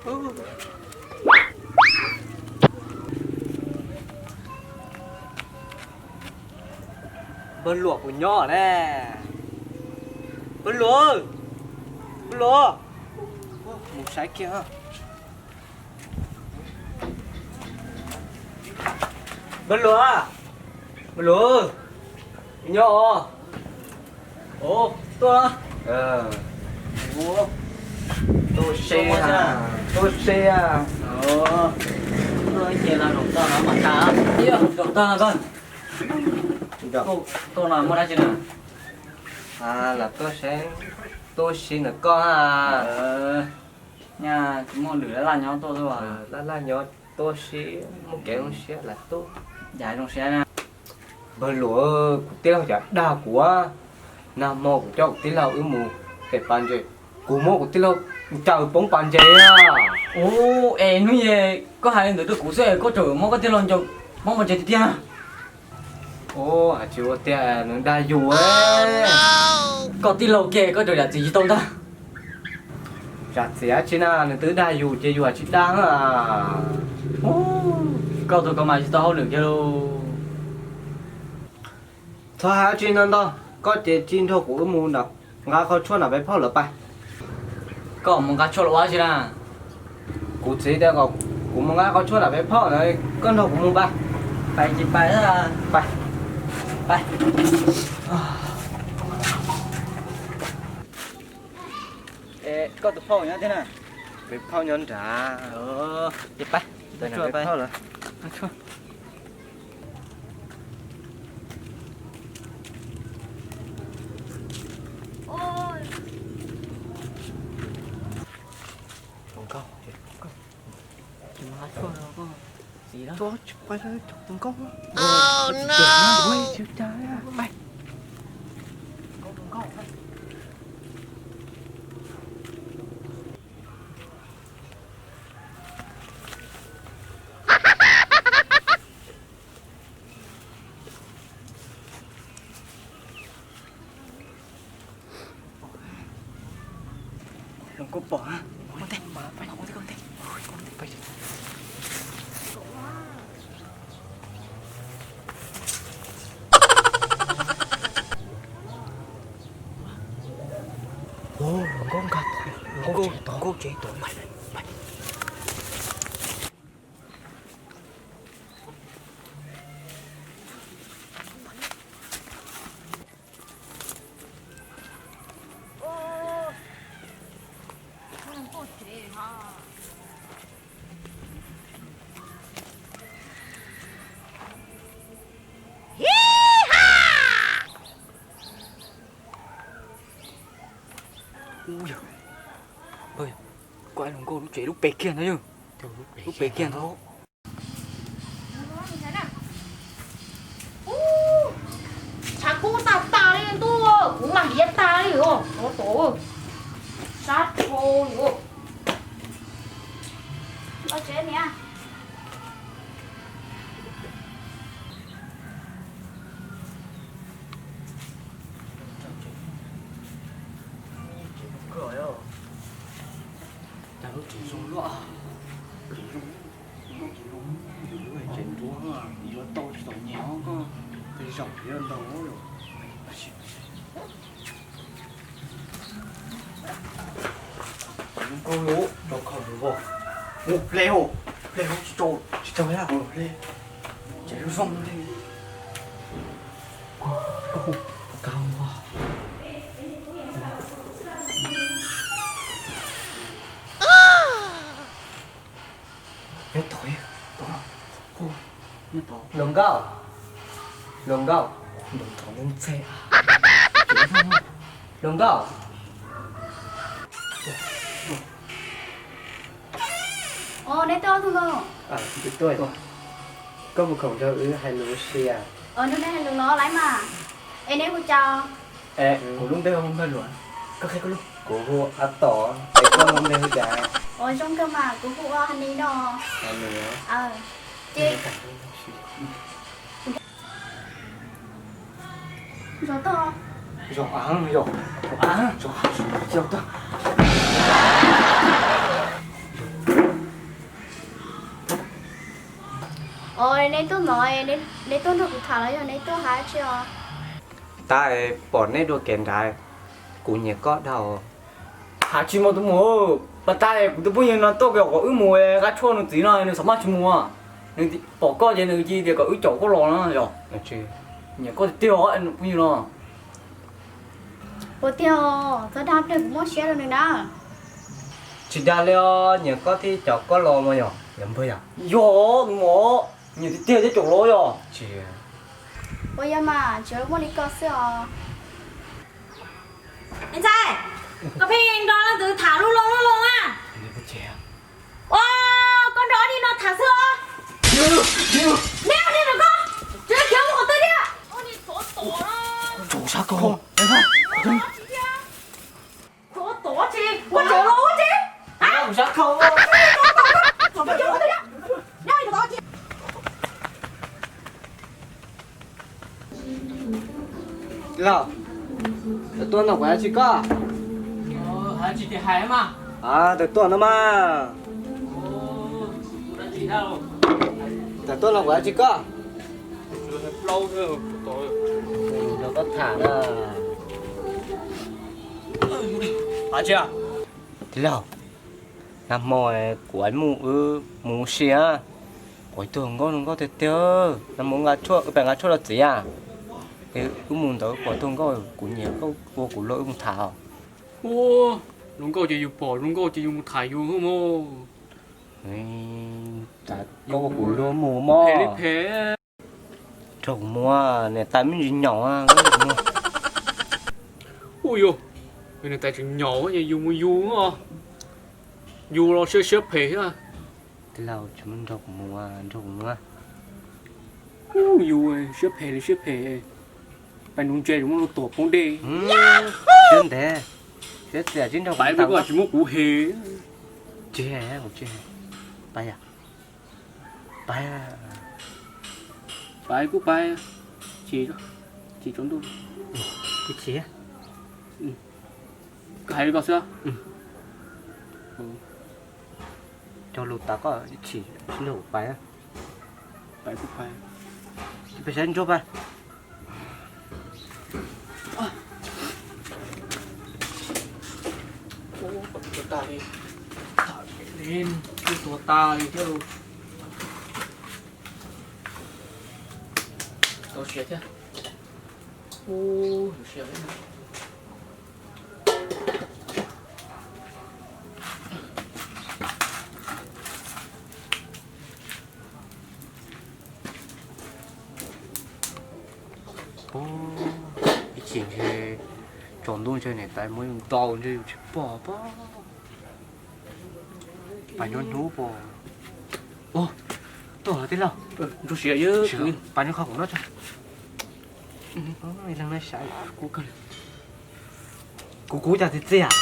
Npawg Luam puas nyob ne? Npawg Luam, Npawg Luam, mus saib kiag. Npawg Luam, Npawg Luam, nyob os. Tuaj, tuaj seb, tuaj seb. Tuaj ces los zaum toj no mas tas. Zaum toj no koj, tuaj no muaj dab tsi na? Los tuaj seb, tuaj seb ntawm koj. Nyaj tsis muaj lwm laj laj nyob tuaj xwb. Laj laj nyob tuaj seb muaj kev zoo siab los tuaj. Cas zoo siab na? Npawg Luam, kuv tij laug cas dag kuv. Nag hmo kuv coj kuv tij laug wb mus pem pas ntses, kuv muab kuv tij laug ncaws poob pas ntses. Ub, es hnub ib koj hais li ntawd rau kuv xwb es koj tseem muab koj tij laug ncaws poob pas ntses tiag tiag. Ub, tsis ua tiag, nws dag yus. Koj tij laug kiag koj tseem zam txim tsis tau ntag. Zam txim dab tsi na, nws twb dag yus ces yus tsis dag. Koj tus koj mas tsis tau hauj lwm kiag lauj. Txhob hais dab tsi ntau ntau, koj ces cia nrog kuv wb mus nram nqa qhov tshuaj nram pem phauj lawm pais. Koj mus nqa tshuaj los ua dab tsi na? Kuv txiv tias kom kuv mus nqa qhov tshuaj nram pem phauj na, koj nrog kuv mus pais. Pais ces pais. Pais, pais. Koj tus phauj nyob twg na? Tus phauj nyob nrad. Ces pais, nqa tshuaj pais. Hluas nkauj pom, ua ntej, ua ntej. Hluas nkauj nkag, hluas nkauj tsev tod. Ub yog, koj hluas nkauj lub tsev lub pem kiag ntag yog. Lub pem kiag ntag. Tshav kub tag tag li ntuj, kuv mas hiav tag li os, ov tom sab dhau li os. Los tsev niam. Cas lub tsev zoo luaj, tsev zoo, lub tsev zoo, yus lub tsev nruab yuav tau tsis tau nyias os, koj tej zaum yuav ntau. Zoo nkauj rau kho tus vauv. Mus ple hauv, ple hauv tsis tau, tsis tau yam ple. Tsev zoo zoo li. Kab. Nyob tod, nyob tod. Hluas nkauj, hluas nkauj, hluas nkauj. Os, neb tuaj tus nkauj. Koj puas khoom nrog wb hais lus ua si? Nrog neb hais lus los lawm mas. Es neb hu cas? Es kuv lub npe hu Npawg Luam, koj qhia koj lub. Kuv hu Ab Tom, es koj lub npe hu cas? Os, zoo kawg mas, kuv hu ua Hanis no. Hanis. Ces Zov tag. Zov, zov, zov tag. Os, neb tuaj no, neb tuaj nrog kuv tham los yog neb tuaj hais tsi os? Tab, pom neb dua kev nrad, kuv nyiam koj dhau. Hais tsis mus tus mus, pas tas kuv tus phooj ywg no tuaj kom wb mus nqa tshuaj nws txiv no nws xav maj tsis mus. Nws pom koj ces nws cia tias kom wb caum koj los no yog. Nyiam koj tiag tiag phooj ywg no. Ua tiag, txhob dag pliag kuv muab siab rau nws na. Tsis dag li os, nyiam koj thiaj caum koj los mas yog. Yog npawg yog. Yog tus mus, nyiam tiag tiag thiaj caum los yog. Ua yog mas, tsis muaj li ko xwb os. Ntxhais, koj pheej nrog leej twg tham lub loo lub loo a? Os, koj nrog ob niag no tham xwb os. Neb ob niag no koj, tsis khiav mus qhov twg thiab. Tsis sab koj. Koj tsis los ua tsi? Tij laug, tawm tuaj nrog kuv hais tsis koj? Tawm tuaj no mas. Tawm tuaj nrog kuv hais tsis koj? Nrog koj tham na. Tij laug, nag hmo kuv mus wb mus ua si, quav tuag nkauj zoo nkauj tiag tiag. Nag hmo wb pais nqa tshuaj rau txiv, wb mus ntawd quav tuag nkauj, kuv nyiam koj ua kuv luag wb mus tham. Ua, zoo nkauj ces yus pom zoo nkauj ces yus mus tham yus mog. Koj ua kuv luag mus mog. Nrog kuv mus, niam tais me ntsis nyaum. Ua yog, niam tais tseem nyaum ces yus mus yus, yus los siab siab phem thiab. Tij laug, tsis muaj, nrog kuv mus, nrog kuv mus. Yus siab phem li siab phem, pais nuv ntses tseem muab luag tuam poob dej. Siab ntev, siab txias tsis nrog kuv, tsis muab kuv hem. Tsis hem, kuv tsis hem. Pais yom. Pais. Pais kuj pais, chim, chim tsaus ntuj. Kuv chim. Hais li ko xwb. Cog lus tas koj chim tsis nrog kuv pais. Pais kuj pais. Pais saib ntsuag pais. Tuag tas li thiab. Tau siav thiab. Ub, siav. Ib chim ntshe tsaus ntuj ntshe niam tais muab yus ntaus ntshe yus tsis pom pob. Pais nruab hnub pom. Tuaj tij laug. Pais nruab qhov kuv no tso. Leej no saib kuv kuv cas txiv txiaj.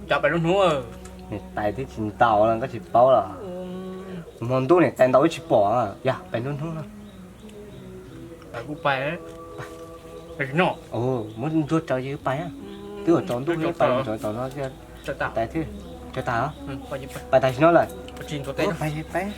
Cas pais nruab hnub, niam tais twb tsis ntaus los koj tsis paub los. Hmo ntuj niam tais ntaus wb tsis pom. Yog pais nruab hnub no. Pais kuj pais. Pais no. Muab ntsuag tsawv ces wb pais. Twb yuav tsaus ntuj, pais tsaus tsaus no thiab. Tais thiab. Tsawv tas. Pais tam sim no lawm. Pais pais.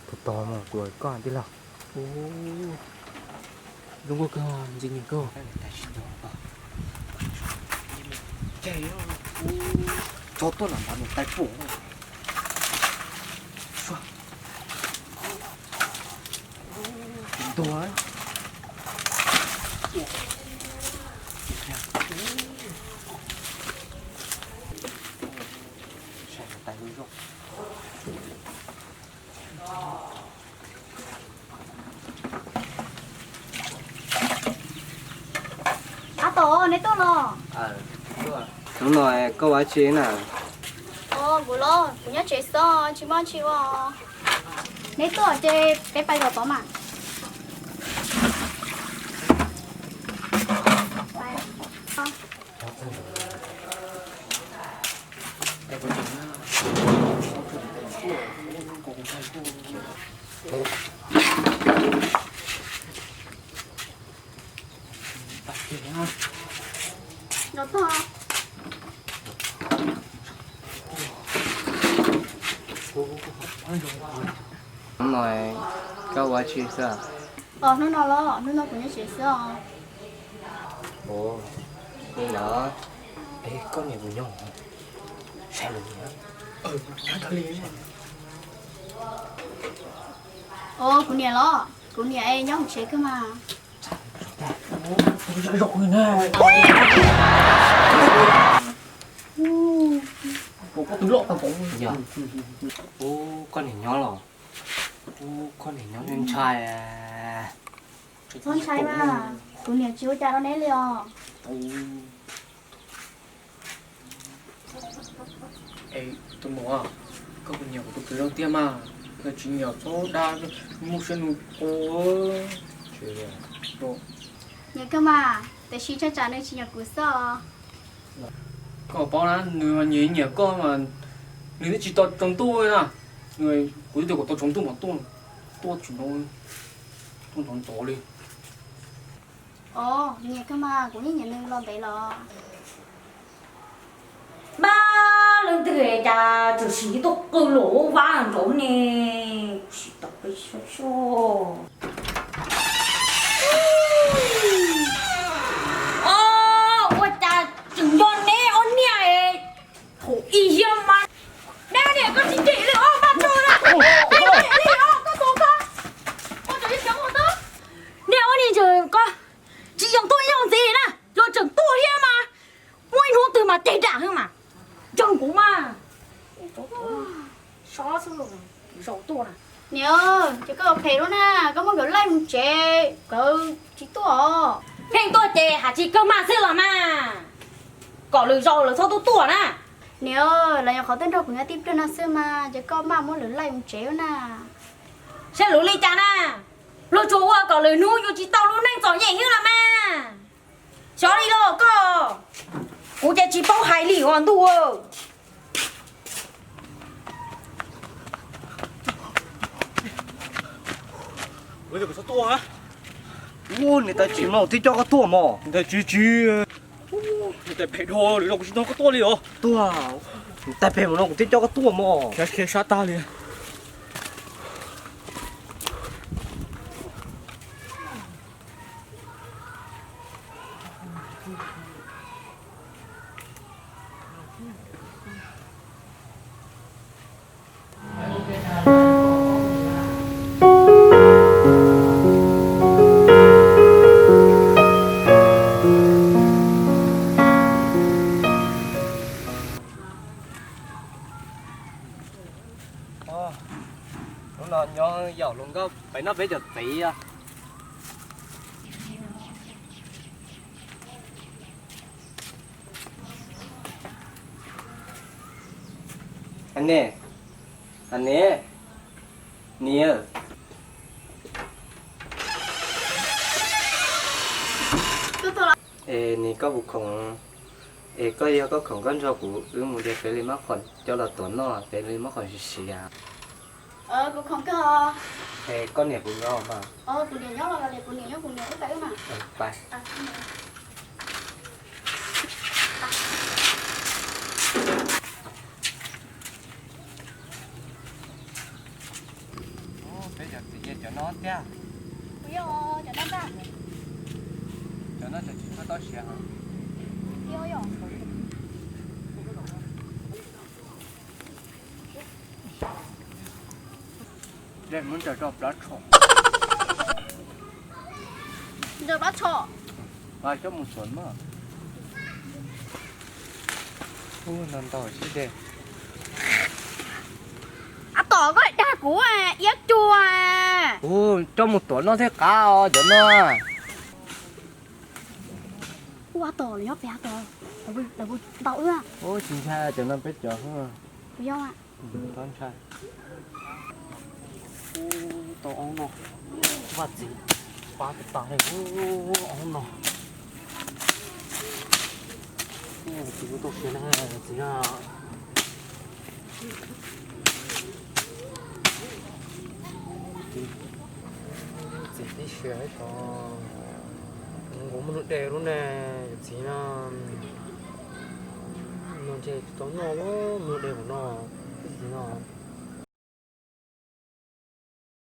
Tos tos mas kuv koj tij laug. Zoo nkauj kawg, ntxim nyiam kawg. Tso tuaj lam ntav niam tais pom. Ntuag. Sai niam tais lub zog. Neb tuaj los? Hnub no koj ua dab tsi na? Kuv los kuv nyob tsev xwb, tsis muaj dab tsi ua. Neb tuaj ces peb pais zov tod mas. Hnub no koj ua dab tsi xwb? Hnub no los, hnub no kuv nyob tsev xwb os. Ua li los, koj niam kuv nyob, saib lawv niam. Ua kuv niam los, kuv niam nyob hauv tsev kawg mas. Ua koj niam nyob los? Ua koj niam nyob ntshai. Txhob ntshai mas, kuv niam tsis ua cas rau neb li os. Tus muam, koj puas nyiam kuv tus kwv Looj tiag mas? Yog tsis nyiam txhob dag, muaj siab nug kuv. Nyiam kawg mas, tiam sis tsam tsam nws tsis nyiam kuv xwb os. Koj paub na, nws mas nyiam nyiam koj mas, nws twb tsis tau tsaus ntuj li na. Kuv twb tias kom tau tsaus ntuj mas tuaj, tuaj tsis hnov, tuaj ntxov ntxov li. Os, nyiam kawg mas, kuv yeej nyiam nws los ntev los. Pab leej twg cas tseem sim tuaj qw los vab nraud ne? Kuv sim tau peb sab sab. Os, ua cas tseem nco neb ob niag thaum ib hiab mas. Neb niam koj tsis ntim li os, Maj Tsuag na. Tsis ntim li os, koj tus koj, koj tseem ib xyoo ua tau. Neb ob niag ntawd koj tsis yog tuaj ib zaug ntxiv na, luag tseem tuaj thiab mas. Muaj ib hnub twg mas ceg dam heev mas. Ntseeg kuv mas. Sob xwb, zaum tuaj na. Niam, ces koj phem lub na, koj muab nkawd laij mus tsev, nkawd tsis tuaj os. Pheej tuaj ces hais tsis kawg mas xwb los mas, kom lwm zaus lawv txhob tuaj tuaj na. Niam, lawv nyuam qhuav tuaj nrog kuv nyob tib pliag no xwb mas, ces koj maj muab lawv laij mus tsev lub na. Saib lawv li cas na, luag tsuas ua kom lwm hnub yuav tsis tau lub neej txom nyem xwb los mas. Xyov li los koj, kuv ces tsis paub hais li os ntuj. Ua, niam tais tsis mloog twb coj koj tuaj mog. Niam tais tsis, tsis, niam tais phem dhau, lwm zaus kuv tsis nrog koj tuaj li os. Tuaj, niam tais phem mus no kuv twb coj koj tuaj mog. Khiav sab tag li. Hnub no nyob yaum hluas nkauj pem noj peb caug txiv os. Ane, ane, niam. Es niam, koj puas khoom? Es koj yog koj khoom koj nrog kuv wb mus de peb li mab qhoom coj los tuav noj, peb li mab qhoom siav siav. Kuv khoom kawg. Es koj niam puas nyob mas? Kuv niam nyob los, kuv niam nyob, kuv niam wb pais wb mas. Pais. Peb cov txiv ces cov no tiag. Kuv yog cov no ntag. Cov no cov tsis tshua tau siav heev. Yog, yog. Dej muab ntsaws rau plab tshom. Ntsaws plab tshom. Coj mus tuav noj. Ub, no ntau sib dej. Ab, tom koj dag kuv iab cuag. Ub, coj mus tuav noj thiaj qab os cov no. Ua tom lawv nyob pem tom, lawv puas ntaus wb? Ub, tsis ntshai, cov no peb cov xwb. Kuv yog. Tau ntshai. Ub, tau ob no, vaj txiv pab tas tas li, ub, ob no. Txiv kuv tau siav na, txiv na. Txiv tib siav ib tog, kuv muaj nuj dej lub ne, txiv no. No ntshe tsis tau noj, muaj nuj dej mus no, txiv no.